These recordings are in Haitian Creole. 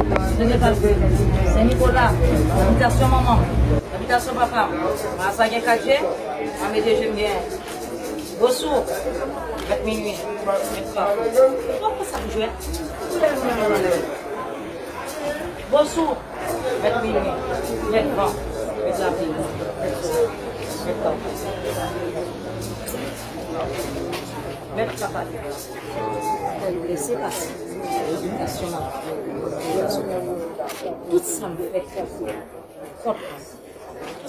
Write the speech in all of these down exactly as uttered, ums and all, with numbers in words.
Sen Nikola, abitasyon manman m, abitasyon papa m. Mwen sa gen kat je, mwen mete je m gen Bosou, mèt minui, mèt pa. Ou pa konn sa pou jwèt? Bosou, mèt minui, mèt van, mèt lapli, mèt tan, mèt kapab. Mwen blese pase. Edikasyon m ap fè. Tout sa m fè kont mwen. Tout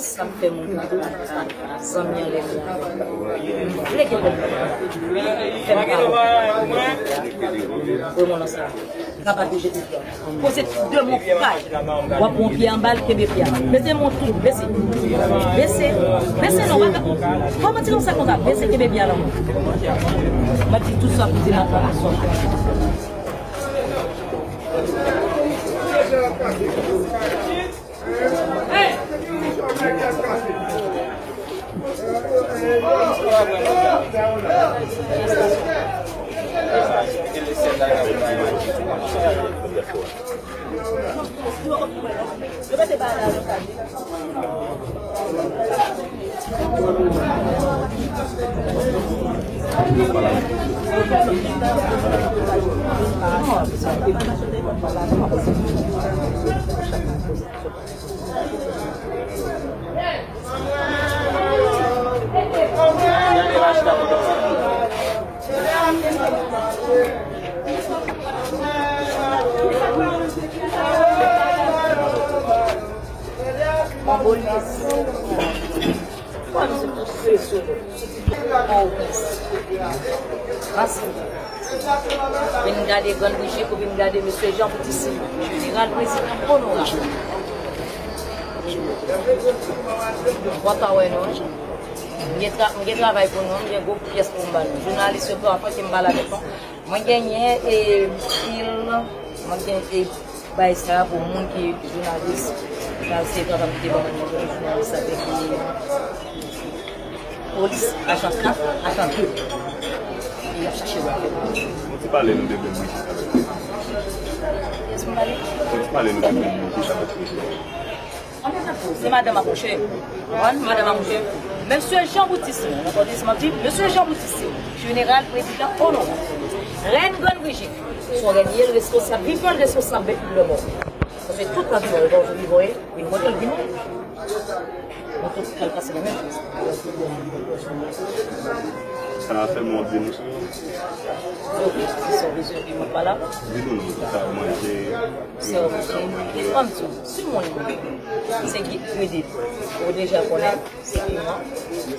sa m fè moun kont mwen. Zanmi anlè mwen. M vle gen kòb. Fè m pale. Wè mwen nan sa. Kapab jete pye. Poze de mo paj. W ap pran pye anba l, kenbe pye a. Bese men w tout, bese. Bese. Bese non, pa fè, kòman ti konsa konsa? Bese, kenbe pye a nan men w. Mwen di tout sa pou di nan plasyon. Vin gade Grann Brijik ou vin gade mesye Jan Boutis, jeneral prezidan onorab. Kontan wè nou, wi. M gen tra-, m gen travay pou nou, m gen gwo pyès pou m ba nou. Jounalis yo pran fòs, m pale avèk nou. Mwen genyen, e, pil, mwen gen, e, bay sa pou moun ki jounalis. Sa se travay m te ban moun ki jounalis avèk, e, polis, ajan kat, ajan de. E y ap chache w avèk. Bon, ti pale nou de Grann Brijik avèk nou. Kiyès pou m pale? Bon, ti pale nou de Grann Brijik avèk prezidan. Se madanm ak mouche. Konprann? Madanm ak mouche. Mesye Jan Boutis, non, non, non, m ap di, Mesye Jan Boutis, jeneral prezidan onorab. Rèn Grann Brijik, se yon rèn li ye, l responsab, vivan l responsab de tout le monde. Paske tout kandida yo pa ouvri voye, vin kote l vini. Nou tout kal pase nan menm. Sa sèlman w ap di nou sa? Yo, wi, se sa w bezwen, wi, mwen pa la. Di nou non, sa w manje, se sa w manje. Fòm tou, si moun se gide, ou deja konnen, se piman,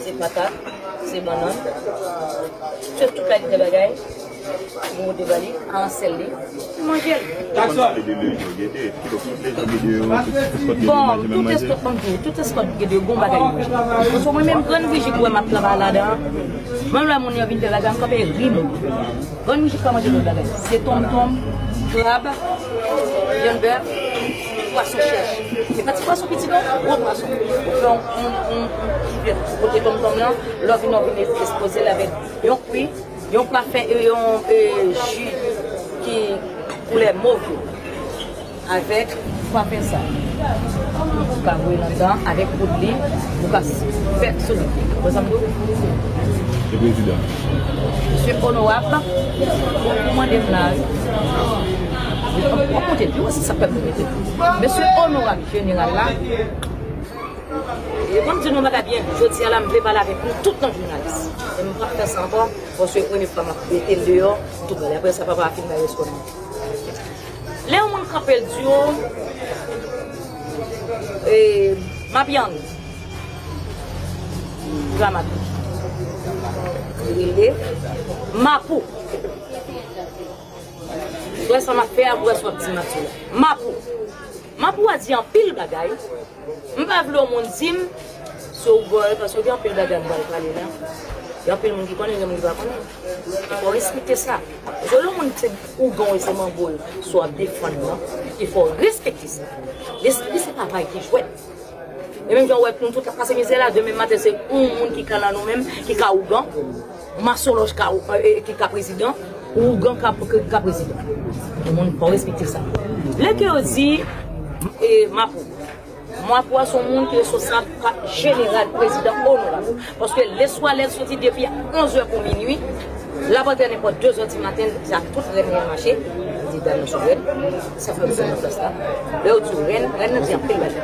se patat, se bannann, se tout kalite bagay, gwo de bali, ansèl li, manje l. Bon, tout eskòt, ban m di w, tout eskòt gede yo gon bagay yo manje. Paske mwen menm Grann Brijik ou wè m ap travay ladan an, mwen lè moun yo vin fè bagay, m kanpe ri moun. Grann Brijik pa manje lòt bagay. Se tonmtonm, krab, vyann bèf, pwason chèch. Se pa ti pwason piti non, gwo pwason. Ou fè yon, yon, yon, yon kivèt kote tonmtonm lan, lè w vin, w vin ekspoze l avèk yon kwi, yon pafen, yon, e, ji ki koulè mov yo. Avèk pafen sa. Ou ka voye nan dan avèk poud li, ou ka fè solid. Ou wè sa m di w? Se prezidan. Mesye onorab, ou mande m la, wi. Ou monte pi wo, se sa pèp mwen mete. Mesye onorab jeneral la, e ban m di nou yon bagay byen, jodi a la, m vle pale avèk nou tout nan jounalis. E m p ap fè sa ankò, paske se premye fwa m ap mete l deyò, m tou pale. Apre sa, papa a fin bay respè m. Lè yon moun kanpe l di w, e, Mapyang, Ramat, rele Mapou. Ou wè sa m ap fè a, ou wè sa w ap di m ap di w la. Mapou. Mapou a di anpil bagay. M pa vle yon moun di m se ougan, paske gen anpil bagay m pral pale la. Gen anpil moun ki konnen, gen moun ki pa konnen. E fò w respekte sa. Paske lè yon moun se ougan w e se manbo l, sa w ap defann nan, e fò w respekte sa. Lespri se pa bagay ki jwèt. E menm jan w wè nou tout ap pase mizè la, demen maten se yon moun ki ka nan nou menm, ki ka ougan. Masolòj ka, e, e, ki ka prezidan, ougan ka, ka, ka prezidan. Moun, fò w respekte sa. Lè ke yo di, e, Mapou, Mapou a se yon moun ki responsab pa jeneral, prezidan onorab. Paske leswa lè l soti depi onz è pou minui, l ap antre nenpòt de zè di maten, se ak tout rèn li ap mache. Li di dam nan se yon rèn, sa fè m sou nan plas la. Lè yo di w rèn, rèn nan di anpil bagay.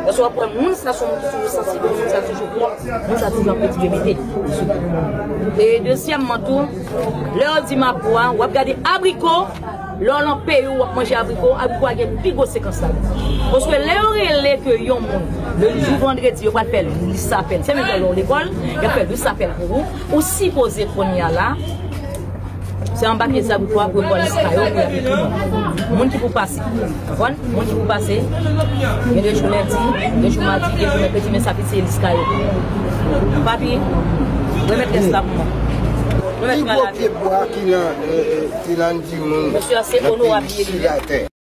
Paske w ap wè moun sa se yon moun ki toujou sansib, moun sa toujou pwòp, moun sa toujou ap retire mete. E dezyèmman tou, lè yo di Mapou a, w ap gade abriko, lè w nan peyi w, w ap manje abriko, abriko a gen pi gwo sekans ladan. Paske lè yo rele ke yon moun, le jou vandredi, yo pral fè lis apèl. Se menm jan lè w lekòl, y ap fè lis apèl pou ou. Ou sipoze kounye a la, se anba pye zabriko a pou yo pran lis pa yo, pou y ap ekri non. Moun ki pou pase. Konprann? Moun ki pou pase. Gen de jou lendi, de jou madi, de jou mèkredi, men sa ki se lis pa yo. Papi, remèt rès la pou mwen. Remèt mwen la. Ki gwo pye bwa ki nan, e, e, ki nan di moun. Mesye a se onorab li ye.